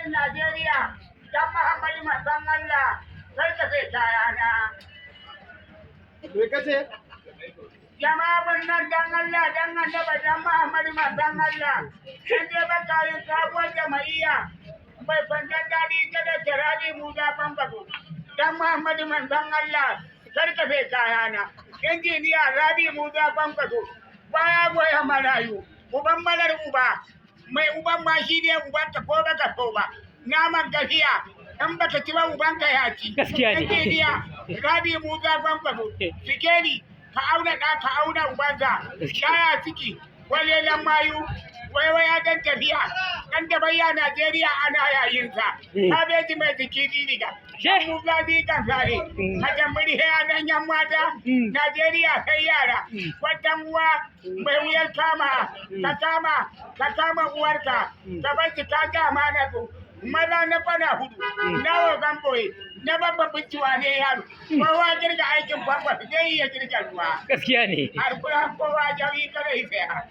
Gwamnatin Najeriya, dan Muhammadu manzon Allah, kar ka sai kayana. Me kace? Jama'a nan dan Allah dan Annaba dan Muhammadu manzon Allah. In dai baka yin sabuwar jama'iyya mai fandan daɗi ta da tarabi mu da bambako. Dan Muhammadu manzon Allah, kar ka sai kayana. Injiniya Rabi Musa Bambako baya goyon marayu. Uban malar uba, mai uban ma shi ne ubanka ko baka so ba. Naman gafiya in baka ci ba ubanka ya ci. Gaskiya ne. Injiniya Rabi Musa Bambako, sikeli ka auna ɗa ka auna ubanka. Yaya ciki walelan mayu waiwaya dan tafiya dan da bayya Najeriya ana yayinsa. Kabeji mai jiki riga. She. Musa kan sare. Ka tambari ya dan yan mata. Najeriya sai yara. Watan uwa mai wuyar kama ka kama ka kama uwarka ka bar ki ka ga amana su. Maza na kwana hudu na wogan boye na babban binciwa ne yaro. Kowa girga aikin famfa zai iya girga ruwa. Gaskiya ne. Har kuma kowa jawi kada yi saya.